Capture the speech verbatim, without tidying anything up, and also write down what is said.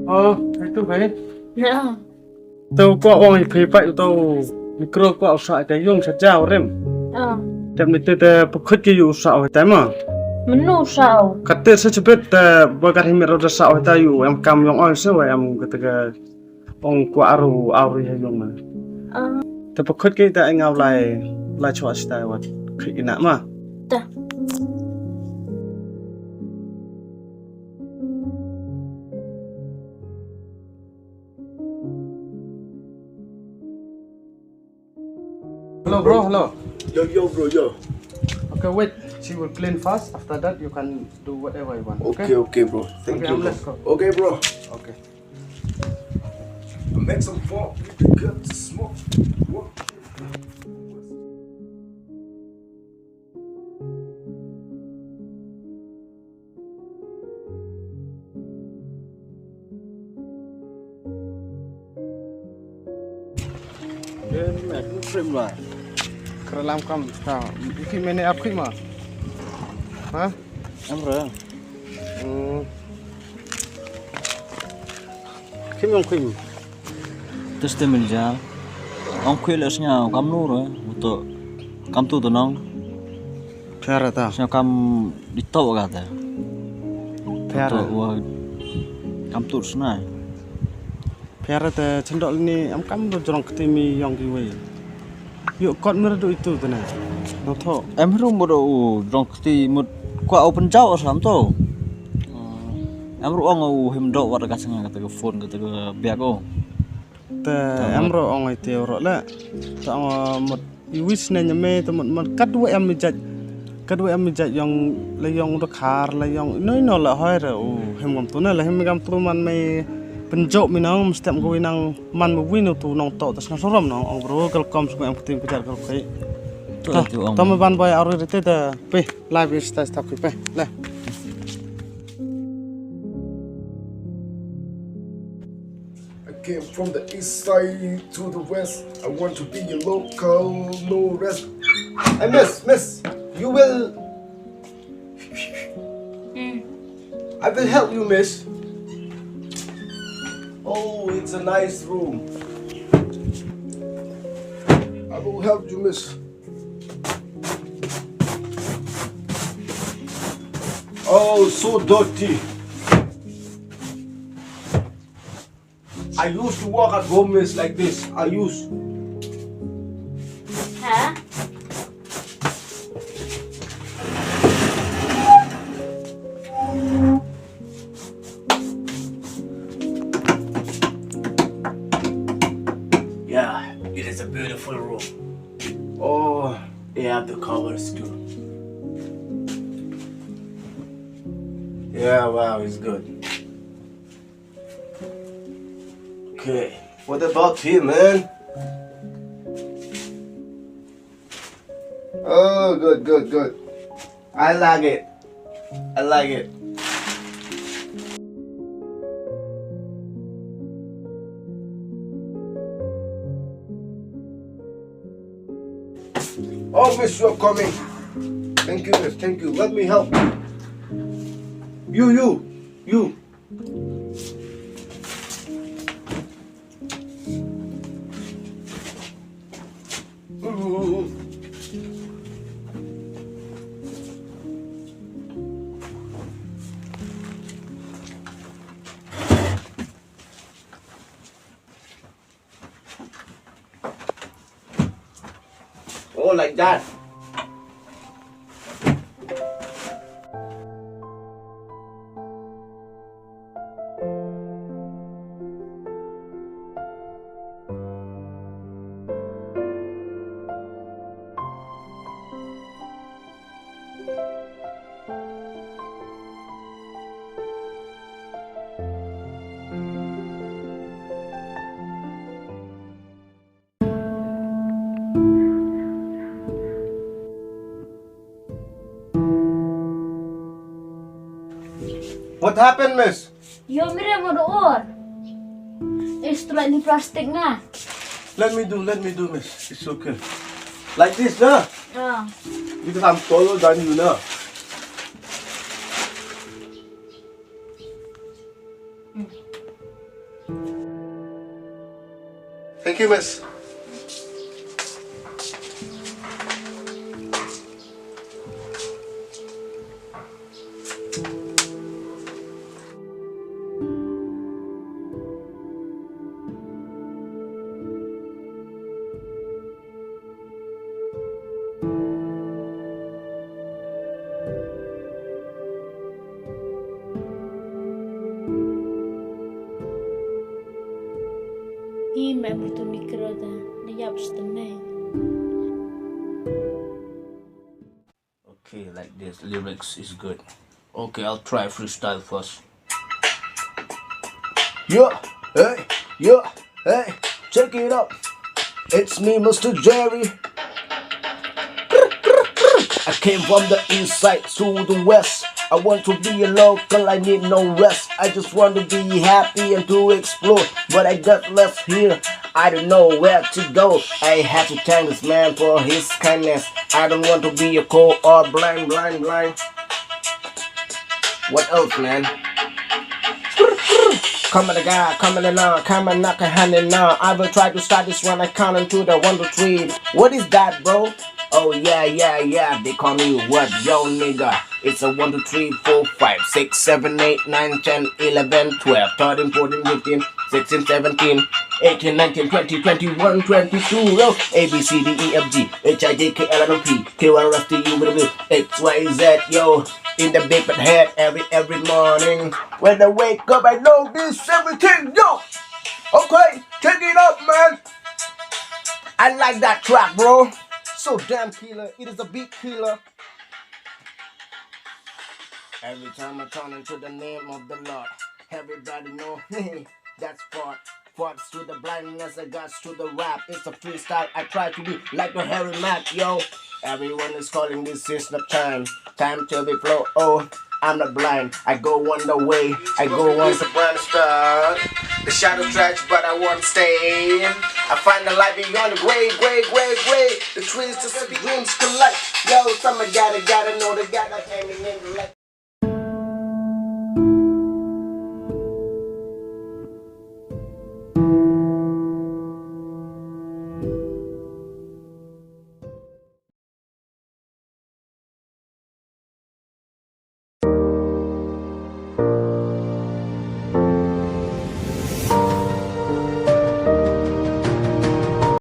Oh, itu kai. Ya. Tau ko ong i phi pa itu mikro ko usa ita yung sa jauh rem. Ah. Tep ni te te pekut ki yu usa oh ita ma. Menu usa oh. Kate sa chepet te bakar himit roda sa oh ita yu em kam yong oi se wa em kata ka ong ko aru aru ya yung na. Ah. Te pekut ki ita engau lai lai chwa sita wat kit ina ma. Ta. Hello, bro. Hello. Yo, yo, bro, yo. Okay, wait. She will clean first. After that, you can do whatever you want. Okay, okay, okay, bro. Thank okay, you, I'm bro. Let's go. Okay, bro. Okay. Make some fun. We can get to smoke. What? Kre lam kam ta. Iki mene ap khi ma. Ha? Em re. Hmm. Khi mong khi. Testimony ja. Ong khi le snya kam nu re. Uto kam tu tu nong. Pera ta. Snya kam di to ga ta. Pera. Uto wa kam tu sna. Pera te chendok ni am kam do jrong kti mi yong ki wei. Yo kot mer do itu te na. Do tho. Em ru mo do u jrong kti mut kwa open jaw sam to. Em ru ong u him do wat ka sanga kata ka phone kata ka biak o. Te em ro ong ai te ro le. Te ong mut i wis ne nyame te mut mut kat wa em mi jaj. Kat wa em mi jaj yong le yong da khar le yong no no le hoi re u hem gam tu ne le hem gam tu man me penjok mi nang mesti am ko nang man me win tu nong to tas nang sorom nong ong bro kal kom sung em kuting kujar kal kai. Tu tu ong. Tama ban bai aru rite te pe live is tas tak pe le. I came from the east side to the west. I want to be your local, no rest. Hey, miss, miss, you will. I will help you, miss. Oh, it's a nice room. I will help you, miss. Oh, so dirty. I used to work at home, miss, like this. I used. Huh? Yeah, it is a beautiful room. Oh, they have the covers too. Yeah, wow, it's good. Okay, what about him, man? Oh, good, good, good. I like it. I like it. Oh, miss, you're coming. Thank you, miss. Thank you. Let me help you. You, you, you. Oh, like that. What happened, miss? Yo mire mo do or. Is to like ni plastic na. Let me do, let me do, miss. It's okay. Like this, na? Ah. Because I'm taller than you, na? Hmm. Thank you, miss. Ih, mem tu mikro da, da yap stemeng. Okay, like this. Lyrics is good. Okay, I'll try freestyle first. Yeah, hey, yeah, hey, check it out. It's me, mister Jerry. I came from the east side to the west. I want to be a local, I need no rest. I just want to be happy and to explore, but I got lost here. I don't know where to go. I have to thank this man for his kindness. I don't want to be a cold or blind, blind, blind. What else, man? Come on, the guy, come on, the now, come on, knock a hand in now. I will try to start this one. I count into the one, two, three. What is that, bro? Oh, yeah, yeah, yeah. They call me what? Yo, nigga. It's a one, two, three, four, five, six, seven, eight, nine, ten, eleven, twelve, thirteen, fourteen, fifteen, sixteen, seventeen, eighteen, nineteen, twenty, twenty-one, twenty-two, yo. A, B, C, D, E, F, G, H, I, J, K, L, M, N, P, Q, R, S, T, U, V, W, X, Y, Z, yo. In the big bed head every, every morning. When I wake up, I know this everything, yo. Okay, check it out, man. I like that track, bro. So damn killer. It is a big killer. Every time I turn into the name of the Lord, everybody know that's part. Parts to the blindness, I got to the rap. It's a freestyle. I try to be like the Harry Mack, yo. Everyone is calling, this is the time. Time to be flow. Oh, I'm not blind. I go on the way. I go on the blind star. The shadow stretch, but I won't stay. I find the light beyond the gray, gray, gray, gray. The trees just the dreams collide. Yo, summer gotta, gotta know they gotta hang in the light.